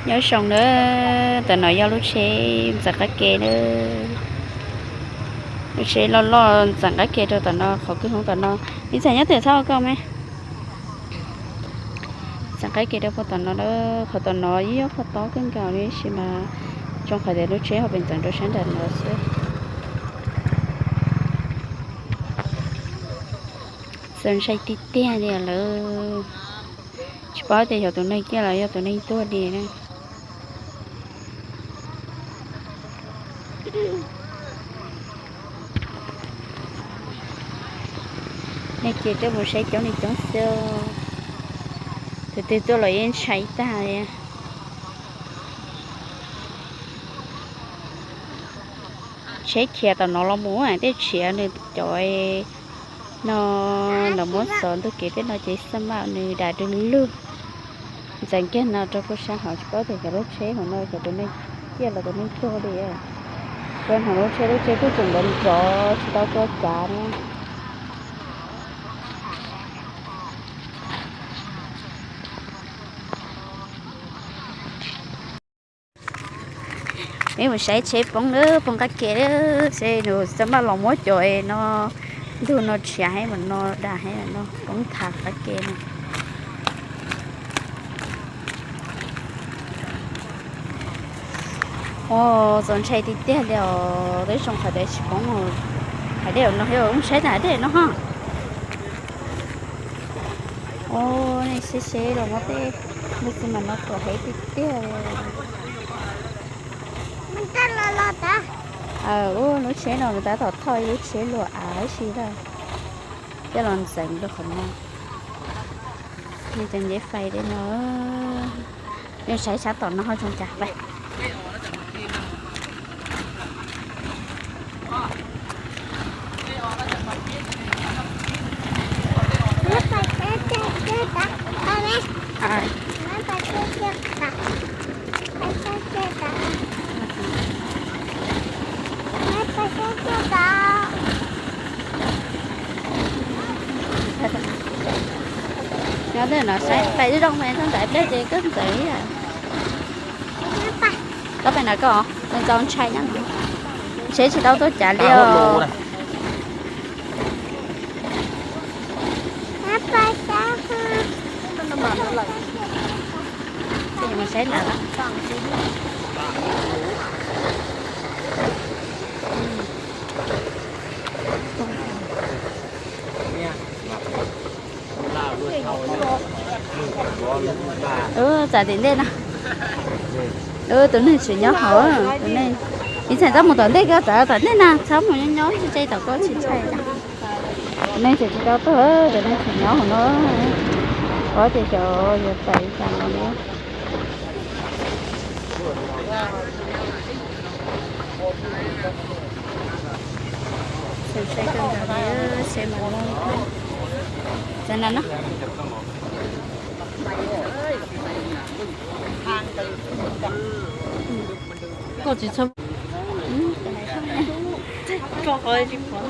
Nyob zoo na, tam no yog lub tsheb ntxeev qab ke na. Lub tsheb loj loj ntxeev qab ke rau tom no, qhov kwj hoob tom no. Ib txhais nyob twg txhob koj me. Ntxeev qab ke rau puag tom no, qhov tom no yeej yog qhov tob kawg nkaus li, tab sis mas zoo qhov tias lub tsheb ho pes ntxeev rau sab nram no xwb. Txaus ntshai tiag tiag li lawm. Tsis paub tias yog tus neeg ciaj los yog tus neeg tuag li na. Nej cia tuaj mus saib coob li coob xwb. Tus twg tuaj los yeej ntshai tag li. Tsheb khiav tom no los mus, tej tshiav nws cov no, nws muab xov ntug kev tej no ces xab maj nws dam du lug. Ntxeev kiag no rau puag sab hauv, tsis paub tias cov lub tsheb hauv no cov tus neeg ciaj los tus neeg tuag li. Rau hauv lub tsheb, lub tsheb kuj tseem nrov nrov tsis tau tuaj cav na. Peb mus saib tsheb poob lawm, poob qab ke lawm, seb nws xab maj los muab cov no ntug no tshiav heev mas no dam heev no poob thav qab ke no. Ua txaus ntshai tiag tiag li os, twb zoo qhov tias tsis poob. Hais dej no thiab, mus saib tag dej no ho. Ua nej seb seb los muab tej lub txiv mas no tuam heev tiag tiag li. Ua lub tsheb no nws tab tom thauj ib lub tsheb luam av ib si lawm, coj los ntxeev rau qhov no. Cov ncev fais li no, nej saib sab tom no ho zoo cas lawm. Nyob tej no saib pais zoo me, txog ntawd dej ces koj ntxeev ib yam. Tau pais ntawd koj, nws txaus ntshai nyob no. Tsheb tsis tau tuaj cav li os. Mus saib ntawd. Txav tim ntej no. Tus neeg tseem nyob hauv, tus neeg, ib txhais txhob mus tom ntej, koj txav tom ntej na, txhob mus nyob nyob tsis tseg tom koj tsis ntshai. Tus neeg tseem tsis tau tuag, tus neeg tseem nyob hauv no. Paub tias xyov yuav txais li cas los li. Txaus ntshai kawg nkaus li, seb mas no. Txav na no. Koj tsis txhob, koj qhov tsis pom.